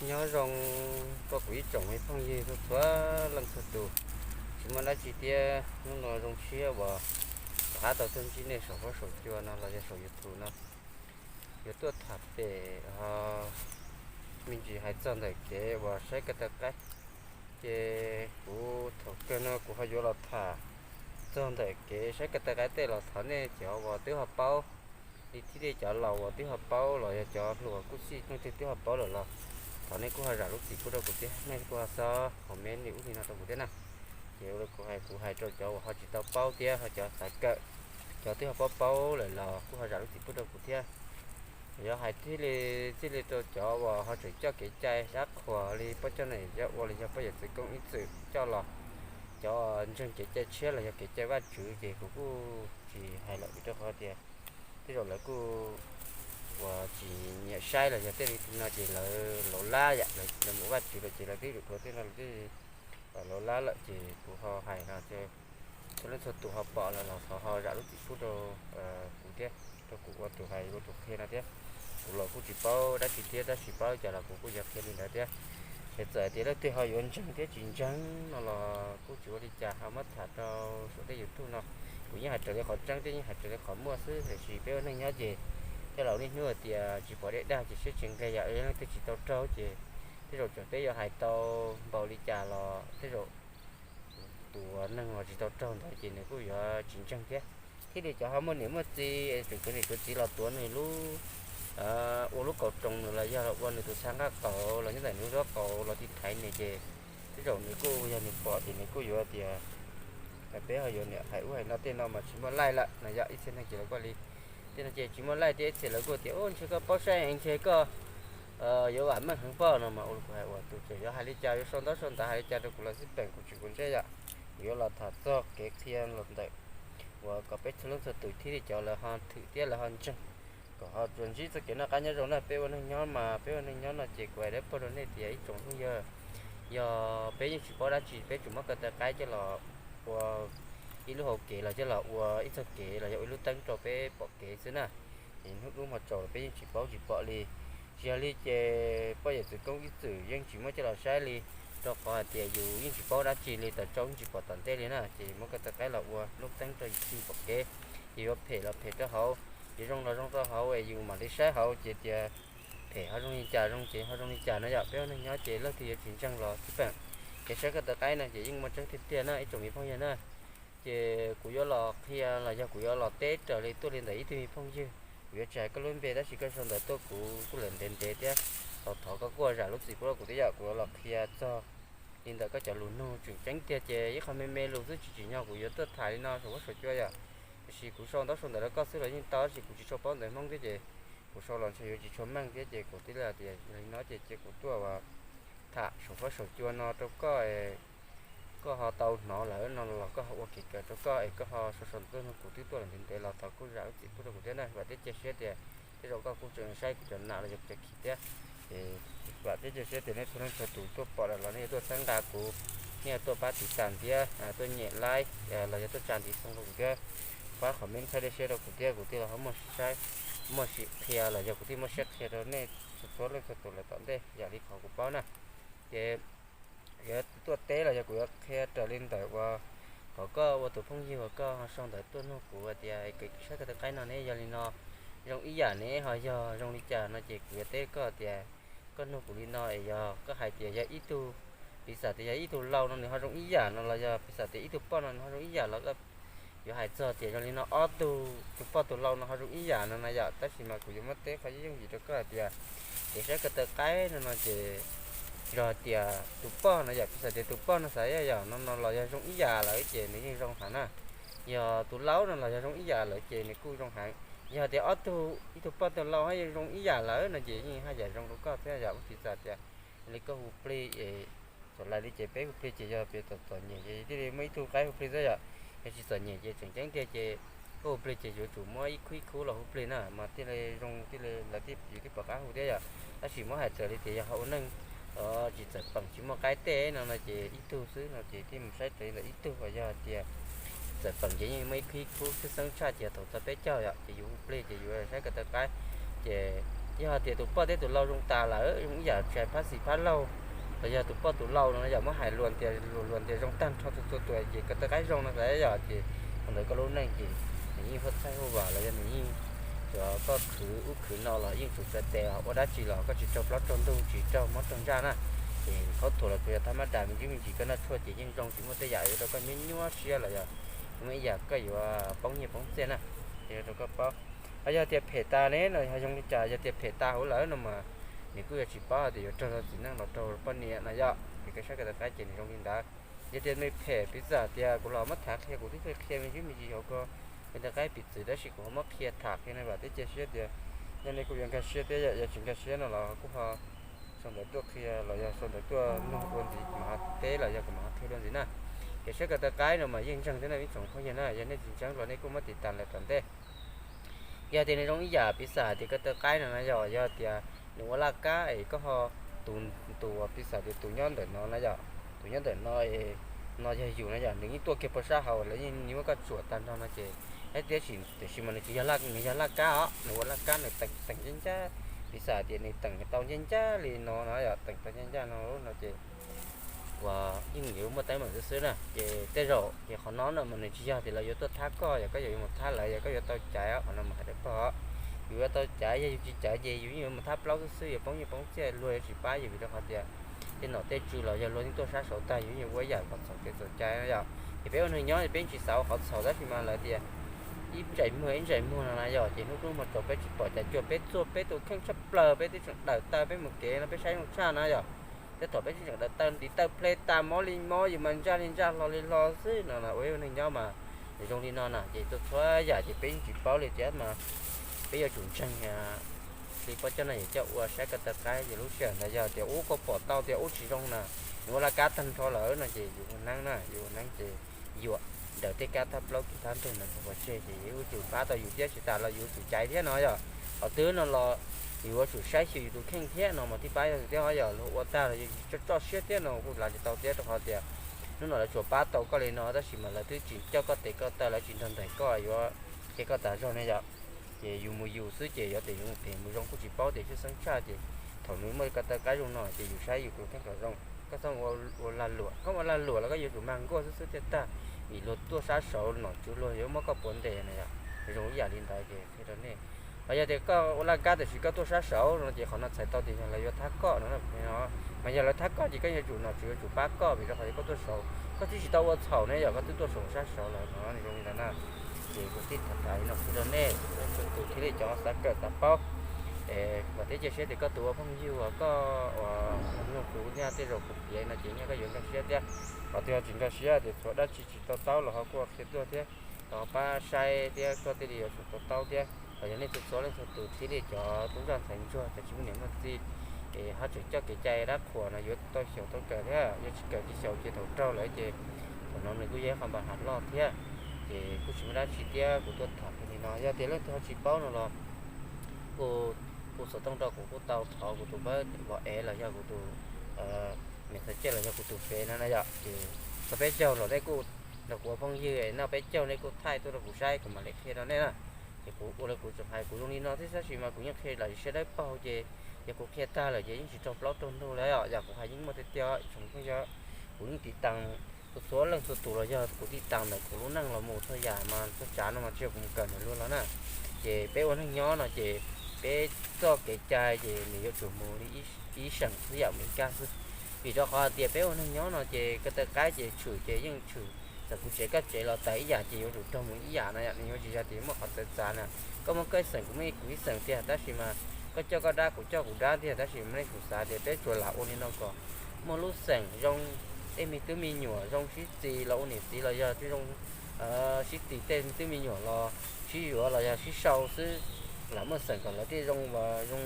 Nyob zoo koj kuv ib tsoom me phooj ywg txhua leej txhua tus, tsis muaj dab tsi thiab hnub no zoo siab uas rov qab tau tuaj ntsib nej saum huab saum cua no los yog saum YouTube no. Yuav tuaj tham pem me ntsis hais txog ntawm kev uas saib ko taw qaib. Ces kuv thaum kawg no kuv ho yuav los tham txog ntawm kev saib ko taw qaib tej los thov nej cov uas twb ho paub li thiab cov laus uas twb ho paub los yog cov hluas kuj xij leej twg twb ho paub lawm los thov nej kuj ho zam lub txim pub rau kuv thiab, nej kuj ho xob comment li ub li no rau kuv thiab na. Ces ua li kuv hais, kuv hais rau cov uas ho tsis tau paub thiab ho cov xav kawm, cov twb ho paub paub lawm los kuj ho zam lub txim pub rau kuv thiab. Yog hais thiaj li, thiaj li rau cov uas ho tseem coj kev cai sab qhuas li poj coj nws yog ua li yog poj yawm txwv koob ib txwm coj los, cov ntseeg kev cai tshiab los yog kev cai Vajtswv ces kuv kuj tsis hais lawm vim rau qhov tias tej zaum lawv kuj uas tsis nyiam saib los yog tej li no ces lawv laus lab yam lawv mus Vajtswv lawm ces lawv twb lwm dua tej no lawv twb laus lab lawm ces kuv ho hais no txhua leej txhua tus ho pom lawm los thov ho zam lub txim pub rau kuv thiab rau kuv ua tus hais ua tus qhia no thiab. Kuv los kuj tsis paub dab tsi thiab tab sis paub li cas los kuv kuj yuav qhia li ntawd thiab. Ces txawm hais tias leej twg ho yuav ntseeg thiab tsis ntseeg no los kuj tsis ua li cas, ho muab tham rau saum tej YouTube no. Kuv yeej hais raws li qhov tseeb thiab yeej hais raws li qhov muaj xwb, tiam sis peb ua neeg nyob ces tej laus niaj hnub hais tias tsis pom dej dag ces siab tsis nqig yam, leej twg tsis tau raug ces tej zaum tseem peb yuav hais tau npaum li cas los tej zaum tus neeg uas tsis tau raug ntawd ces nws kuj yuav tsis ntseeg thiab. Thiaj li cov ho muaj niam muaj txiv, tseem tuav niam tuav txiv los tuav nws lub, ua lub kaus roos nws los yog ua nws tus txha nqaj qaum los nyob ntawm nws lub zab qaum los tiv thaiv nws ces tej zaum nws kuj yog nws pom ces nws kuj yuav tias peb ho yuav niam hais ub hais no tej no mas tsis muaj laij lawm no yog ib txhia neeg ces lawv kuj li. Tej no ces tsis muaj laij thiab ib txhia lawv kuj tias ub ntshe koj paub saib heev ntshe koj yuav vam meej heev pob no mas ua li kuv hais uas tus tseem yuav hais li cas yuav sau ntaub sau ntawv hais li cas rau kuv los xij peem kuv tsis quav ntsej yom. Kuv yuav los tham txog kev qhia los ntawm uas kom peb txhua leej txhua tus thiaj li cov lawv ho thwm thiab lawv ho ntseeg kom ho tsuas ntsib txoj kev noj qab nyob zoo na. Peb ua neeg nyob mas peb ua neeg nyob no ces kuv hais dawb paug rau nej tias ib tsoom phooj ywg, yog peb yeej tsis paub dab tsi peb tsuas muab ko taw qaib coj los ua ib lub hauv kev los coj los ua ib txoj kev los yog ua ib lub teeb rau peb pom kev xwb na. Es hnub dub hmo tsaus los peb yeej tsis paub tsis pom li. Tsis yog li ces poj yawm txwv koob ib txwm yeej tsis muab coj los saib li, rau qhov hais tias yus yeej tsis paub dab tsi li, tawm tsau yeej tsis pom tom ntej li na, ces muab ko taw qaib los ua lub teeb rau yus pom kev. Ces yuav phem los phem rau hauv, yuav zoo los zoo rau hauv es yus mam li saib hauv ces tias phem ho zoo li cas zoo ces ho zoo li cas no yom. Peb ua neeg nyob ces leej twg yuav tsis ntseeg los xij peem, kev saib ko taw qaib no ces yeej muaj tseeb tiag tiag na ib tsoom me phooj ywg na. Ces kuv yuav los qhia los yog kuv yuav los teb raws li tuaj li ntawm ib tug me phooj ywg, kuv yuav tsis hais koj lub npe tab sis koj sau ntawv tuaj kuv kuj lawm ntev ntev thiab. Thov thov koj kuj zam lub txim pub rau kuv thiab yom. Kuv yuav los qhia txog li ntawm koj cov lus nug tseem ceeb tiag ces ib qho me me lus xwb tsis tsim nyog kuv yuav tuaj tham li no saum huab saum cua yom. Tiam sis kuv sau ntaub sau ntawv rau koj xwb los yeej tau tab sis kuv tsis tshua paub ntawv Hmoob thiab ces kuv sau los ntshe yuav tsis tshua meej thiab ces kuv thiaj li tias li no ces cia kuv tuaj tham saum huab saum cua no rau koj, koj ho tau hnov lawm no los koj ho ua kev kawm rau koj es koj ho sau sau ntawv tuaj nug kuv twb tuaj lawm ntev ntev los thov kuj zam lub txim pub rau kuv thiab na. Vam thiab cia siab tias tej zaum koj kuj tseem saib kuv cov nam los yog kuv cov khi thiab. Es vam thiab cia siab tias nej txhua leej txhua tus tuaj pom lawm los nej yuav tuaj txhawb nqa kuv, nej yuav tuaj pab tiv tas thiab tuaj nyem like los yog tuaj tsa ntiv xoo rau kuv thiab, pab comment txhawb siab rau kuv thiab kuv thiaj li ho muaj siab, muaj siab qhia los yog kuv thiaj muaj siab qhia rau nej txhua txhua leej txhua tus lawm tom ntej yam li qhov kuv paub na. Ces yuav tuaj teb los yog kuv yuav qhia raws li ntawm uas kom koj ua tus phooj ywg uas koj ho sau ntawv tuaj nug kuv hais tias kev saib ko taw qaib no ne yog li no zoo ib yam ne ho yog zoo li cas no ces kuv yuav teb koj tias koj nug kuv li no es yog koj hais tias yog ib tug, piv xam tias yog ib tug lau no nws ho zoo ib yam no los yog piv xam tias ib tug poj no nws ho zoo ib yam los koj yuav hais txog tias zoo li no ob tug, tus poj tus lau no ho zoo ib yam no na yom. Tab sis mas kuv yuav muab teb qhov yooj yim rau koj hais tias kev saib ko taw qaib no no ces yog hais tias tus poj no yom, piv xam tias tus poj no xav yog yam no no los yog zoo ib yam lawm ces nws yeej zoo heev na. Yog tus lau no los yog zoo ib yam lawm ces nws kuj zoo heev. Yog tias ob tug ib tug poj tug lau ho zoo ib yam lawm no ces yeej haj yam zoo rau koj thiab yom. Piv xam tias li koj hu plig es txom lais li ces peb hu plig ces yog piv txom txom nyem ces thiaj li muaj ib tug qaib hu plig xwb yom. Yog tsis txom nyem ces tseem ceeb tiag ces koj hu plig ces yuav tsum muab ib khub ib khub los hu plig na mas thiaj li zoo thiaj li lawv thiaj yus thiaj pom qab hu thiab yom. Tab sis muab hais raws li tias yog ho ua neej tsis txawm peem tsis muaj qaib tej no no ces ib tug xwb no ces thiaj mus saib raws li ntawm ib tug, yog tias txawm peem ces yeej muaj ib khub ib khub xwb xeeb tshaj ces thaum txog peb caug yom ces yus hu plig ces yus saib ko taw qaib ces Yog tias tus poj thiab tus lau zoo tas lawm, zoo ib yam tsis hais phab xis phab laug, los yog tus poj tus lau no yog muab hais luag tias, luag tias zoo tag nrho txhua txhua tus ces ko taw qaib zoo no xav yog ces, thaum ntawd koj lub neej ces nws yeej huaj txhaij huaj vam los yog nws yeej, tsuas koj khwv ub khwv no los yeej tsum txawv tes, ua dab tsi los koj tsis raug plaub raug ntug tsis raug mob raug ntsaj na. Ces khaub thuas los tsuas yog thab mab das me ntsis me ntsis koj noj tshuaj ces yeej zoo tsis muaj tej yam yuav rau koj nyuaj nyuaj siab los yog muaj ib yam koj yuav poob nyiaj poob txiaj na. Ces rau koj paub, yog tias phem tas ne no yog zoo li cas? Yog tias phem tas hauv lawm no mas nws kuj yuav tsis paub hais tias yuav raug rau txiv neej los raug poj niam no yog ces koj saib ko taw qaib ces nws zoo li ntawd. Yog tias nws phem piv txwv tias kuv los muab tham qhia kuv twb qhia me ntsis me ntsis hauv ko taw qaib piv txwv tab sis kuv ho muab qhia tham qhia no vam thiab cia siab tias yog nej kuj yuav nkag siab thiab yog tsis nkag siab no los kuj ho sau ntawv tuaj qhia los yog sau ntawv tuaj nug dua ntxiv kuv mam teb los yog kuv mam qhia dua ntxiv na. Ces saib ko taw qaib no mas yeej ntseeg thiab no ib tsoom phooj ywg na, yog nej tsis ntseeg los nej kuj muab tiv tas lawm tom ntej. Yog tias nws zoo ib yam piv txwv tias ko taw qaib no na yog, yog tias nws ua laj kab es koj ho, tus, tus piv txwv tias tus nyob ntawm no na yog, tus nyob ntawm no, no yog yus na yog nws yeej tuaj kiag puag sab hauv lawv yeej muab koj tsuam tag nrho no ces, tiam sis, tiam sis mas nws tsis yog, nws yog laj kab os, nws ua laj kab nws teem teem ncaj ncaj, piv txwv tias nws teem tau ncaj ncaj li no no yog teem tau ncaj ncaj no no ces uas yeej yuav muaj teeb meem xwb xwb na. Ces tej zaum ces qhov no no mas nws tsis yog tias lawv yuav tuaj thab koj, yog koj yuav mus thab lawv, yog koj yuav tau caiv qhov no mas hais rau pog, yus yuav tau caiv, yog yus tsis caiv ces yus yeej yuav mus thab plaub xwb xwb, yuav poob nyiaj poob txiaj, luag yuav tsis pab yus vim rau qhov tias tej nom tej tswv los yog luag yeej tuaj sab saud tag, yus yeej yuav ua ib yam kom txhaum kev txhaum cai no yom. Ces peb ua neeg nyob peb tsis xav ua qhov txhaum tab sis mas lawv tias ib ntsais muag ib ntsais muag no na yom, ces hnub hnub hmo tsaus peb tsis pom cas cuag peb txuag peb tus kheej tshaj plaws, peb twb tseem dawm taw peb mus kev no peb saib zoo tshaj na yom. Tej thaum peb tseem dawm taw ntiv taw ple tas mob li mob, yus mas ntsaj li ntsaj hlo li hlo xwb no. Ua ib ua neeg nyob mas zoo li no na ces txhua txhua yam ces peb yeej tsis paub li thiab mas peb yuav tsum ntseeg li pog coj no yog coj ua saib ko taw qaib ces lub sij hawm ntawd yog tias ub koj pom tau tias ub tsis zoo na, nws ua laj kab tag nrho lawm no ces yus ua neeb na, yus ua neeb ces yuam nraws tej kab thab plaub kiv thab ntug ntawd rau pov tseg ces yuav tsum pab tau yus thiab tsis tas los yuav tsum caiv thiab no yom. Qhov twg no los yus yuav tsum saib xyuas yus tus kheej thiab no mas thiaj pab yog thiab, ho yog luag ua tag los yus tsis tso siab thiab no kuj lav tsis tau thiab rau qhov tias hnub no lawv tsuas pab tau koj li no tab sis mas lawv twb tsis coj koj tes koj taw, lawv tsis nrog nraim koj yuav cia koj tas zog ne yom. Ces yus mus yus xwb ces yuav tes yuav mus phem mus zoo kuj tsis paub tias tshwj xeeb tshaj ces thaum nws muaj ko taw qaib zoo no ces yus saib yus tus kheej kom zoo, koj txhob ua lag luam, koj ua lag luam los koj yuav tsum mag nkuaj xwb xwb thiaj tag, vim luag tuaj sab saud nom tswv luag yuav muab koj puav ntes na yom. Zoo ib yam li ntawd ces qhia rau nej, los yog tias koj ua laj kab tiam sis koj tuaj sab saud no ces qhov no txhais tau tias yog lawv yuav thab koj no, mas yog lawv thab koj ces koj yuav tsum nom tswv yuav tsum pab koj vim rau qhov tias koj tuaj saud, koj twb tsis tau ua txhaum ne yom, koj twb tuaj saum sab saud lawm no nws zoo li ntawd na. Ces kuv thiaj tham tham li no qhia rau nej txhua tus thiaj li cov xav kawm xav paub. Vam thiab cia siab tias koj tus ua phooj ywg uas koj uas mloog kuv thiab tej zaum kuv piav no ces nyaj koj yuav nkag siab thiab, qhov twg ho tsis nkag siab tias txhua dab tsi tsis to taub los ho kuj qhia tuaj thiab, los pab saib thiab koj thiaj li yuav tsum to taub thiab. Los yog nej txhua txhua leej txhua tus thiab li cov tub zaj ntxhais ntsuag cov tsis muaj niam muaj txiv es ho tseem coj kev cai dab qhuas no yuav tau xyaum tau kawm thiab, yog tsis kawm tsis xyaum ces thaum raug lawm ces thaum no nws kuj yog ib qho npa ham loj thiab. Ces kuj tsis muaj dab tsi thiab kuv tuaj tham li no, yog tias leej twg ho tsis paub no los kuj, kuj xov tooj rau kuv kuj tau, thov kuv tus npawb vos ev los yog kuv tus messenger los yog kuv tus fev no na yom. Ces txog peb caug los nej kuj nrog kuv ua phooj ywg, noj peb caug nej kuj thaij tuaj rau kuv saib kuv mam li qhia rau nej na. Ces kuv ua li kuv tseem hais kuv zoo li no thiab tab sis mas kuv yeej qhia lawm sawv daws paub ces yog kuv qhia tag lawm ces yeej tsis raug plaub raug ntug lawm os, yam kuv hais yeej muaj tiag tiag tsoom phooj ywg. Kuv yeej tiv tas txhua txhua leej txhua tus los yog kuv tiv tas ntawm kuv lub neej los mus txhua yam mas txhua tsav no mas tsis yog kuv mus kawm ntawm luag los na. Ces peb ua neeg nyob no ces peb txoj kev cai ces nws yuav tsum mus li ib seem xwb yam mus ib kab xwb. Vim rau qhov hais tias peb ua neeg nyob no ces ko taw qaib ces tshwm ces yeej tshwm, txawm kuv tsev koj tsev los tawm ib yam ces yuav tsum raug mus ib yam no, nws yuav tsis yog tias muaj qhov txawv txav na. Koj muaj koj ib xeem kuv muaj kuv ib xeem tiag tab sis mas koj coj koj dab kuv coj kuv dab tiag tab sis mas nej kuv xav tias peb tsuas lam ua li no kom muaj lub xeem zoo, tej me tub me nyuam zoo sib txis los ua niam txiv los yog tej zoo sib txis, tej me tub me nyuam los sib yuav los yog sib sau xwb. Lam muaj xeem kom lawv thiaj zoo, zoo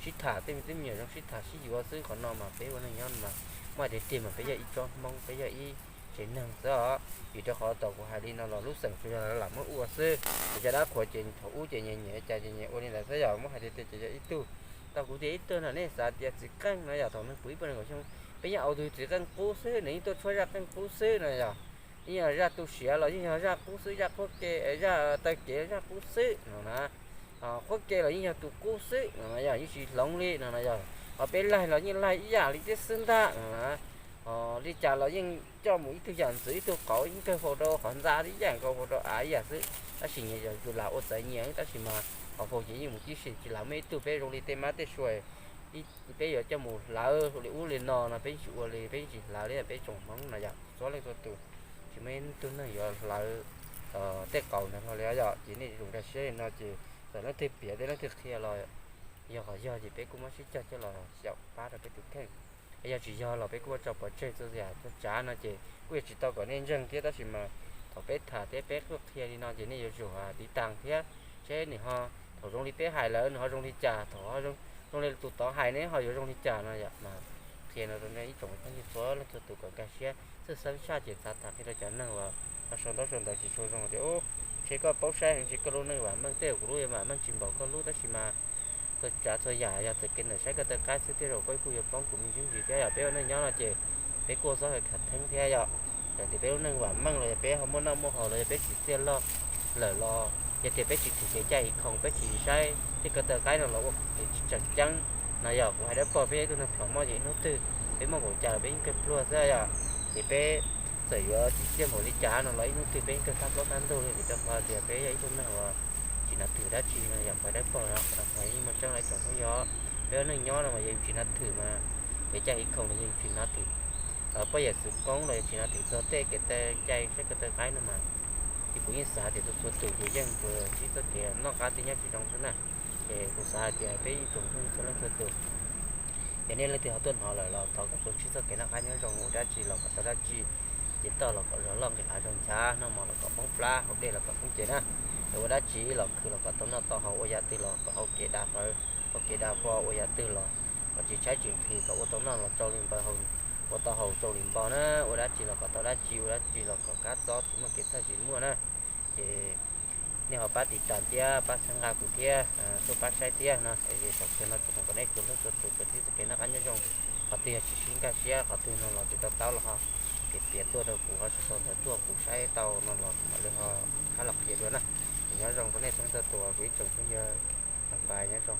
sib tham, tej me tub me nyuam zoo sib tham sib yuav xwb. Qhov no mas peb ua neeg nyob mas muaj hais tiag tiag mas peb yog ib tsob Hmoob, peb yog ib tsev neeg xwb os. Vim rau qhov tau kuv hais li no los lub xeem tsuas yog lawv lam muab ua xwb. Ces cov dab qhuas ces thaum ub ces nyias nyias cas ces nyias ua li ntawd xwb, yog muab hais tiag tiag ces yog ib tug, tau kuv tias ib tug no nej xav tias txiv qeej no yog thaum neeg puv ib puas nees nkaum xyoo, peb yeej ua tus txiv qeej qub xwb, nws yeej tuaj tshuab zaj qeej qub xwb no yog, yeej yog zaj tu siav los yeej yog zaj qub xwb, zaj qhuab ke, zaj taw kev zaj qub xwb no na. Qhuab ke los yeej yog tus qub xwb no yog yeej tsis hloov li no no yog. Ho peb laig los yeej laig ib yam li thiab xwb ntag no. Ho li cas los yeej coj mus ib tug yam ntxwv ib tug qauv, ib tug faus rau qhov ntxa ib yam nkaus, faus rau av ib yam xwb, tab sis nyias yog yus lam ua txawv nyias tab sis mas qhov faus ces yeej mus tib si tsis lam muaj ib tug. Peb zoo li tej mab tej sua, peb yuav coj mus hlawv li ub li no no peb tsis ua li, peb tsis hlawv li, peb tsoom Hmoob no yog txhua leej txhua tus tsis muaj ib tug neeg yuav hlawv tej qauv ntawd hlo li yog. Ces nej zoo nkag siab li no ces txawm leej twg piav thiab leej twg qhia los yog qhov yog ces peb kuj muab sib cog coj los xyaum pab rau peb tus kheej. Yog tsis yog los peb kuj muab tso pov tseg txhua yam txhua tsav no ces kuj yuav tsis tau kom nej ntseeg thiab, tab sis mas thaum peb tham thiab peb kuj qhia li no ces nej yuav tsum tiv tas thiab seb nws ho, thaum zoo li peb hais lawm nws ho zoo li cas, thaum zoo li tus tod hais ne ho yuav zoo li cas no yom. Mas qhia no rau nej ib tsoom phooj ywg txhua leej txhua tus kom nkag siab. Txawj xeeb tshaj ces txav tham qhia rau cov neeg uas sau ntaub sau ntawv tsis tshua zoo tias, ntshe koj paub saib heev, ntshe koj lub neej vam meej, tej zaum kuv lub yeej vam meej tsis npaum koj lub, tab sis mas txhua tsav txhua yam yog txawm kev ntawm saib ko taw qaib xwb, tej zaum koj kuj yuav poob kuv me ntsis ntsis thiab yom. Peb ua neej nyob no ces peb kuj txhob khav theeb thiab yom. Yog tias peb lub neej vam meej los yog peb ho muaj noj muaj haus los yog peb tsis txiaj loj lawm los yog tias peb tsis thim kev cai hiv khoom, peb tsis saib tej ko taw qaib no los ua kev tsis tseem ceeb no yog kuv hais dawb paug, peb yog ib tug neeg plhom moj ces ib hnub twg peb muaj npaum cas los peb yeej kawg pluag xwb yom. Ces peb txawm yuav tsis txiaj npaum li cas no los ib hnub twg peb yeej kawg thab plaub thab ntug li, vim rau qhov tias peb yog ib tug neeg uas tsis hnav twm dab tsi no yog kuv hais dawb paug no, qhov yeej muaj tseeb los ib tsoom phooj ywg, peb ua neej nyob no mas yog yus tsis hnav twm mas kev cai hiv khoom los yog yus tsis hnav twm, poj yam xwm koob los yog tsis hnav twm txog tej kev cai saib ko taw qaib no mas, ces kuv yeej xav tias txhua txhua tus ces yeej tsuas ntsib txoj kev noj qab txij nyob tsis zoo xwb na. Ces kuv xav hais tias peb ib tsoom phooj ywg txhua leej txhua tus, yog nej leej twg ho tuaj hnov lawm los thov kom tsuas ntsib txoj kev noj qab nyob zoo, ua dab tsi los kom tau dab tsi, cev toj los kom zog loj, nqis hav zog nchav, noj mov los kom poob plab, haus dej los kom poob ceg na. Es ua dab tsi los khwv los kom tau noj tau haus, ua yam twg los kom haus kev dav fawv, haus kev dav fo, ua yam twg los kom tsis tshaib tsis nqhis, kom ua tau noj los tsau li npawg, ua tau haus tsau li npo na. Ua dab tsi los kom tau dab tsi, ua dab tsi los kom kab txob tsis muaj kev txhawj tsis muaj na. Ces nej ho pab tiv tas thiab pab txhawb nqa kuv thiab, tuaj pab saib thiab no, es thaum kawg no tsuas hu kom nej txhua leej txhua tus tsuas ntsib txoj kev noj qab nyob zoo. Qhov twg yog tsis sib nkag siab qhov twg no los tsis to taub los ho piav piav tuaj rau kuv, ho sau sau ntawv tuaj kuv saib tau no los mam li ho rov qab los qhia dua na. Es nyob zoo rau nej txhua leej txhua tus, kuv ib tsoom phooj ywg, bye bye, nyob zoo.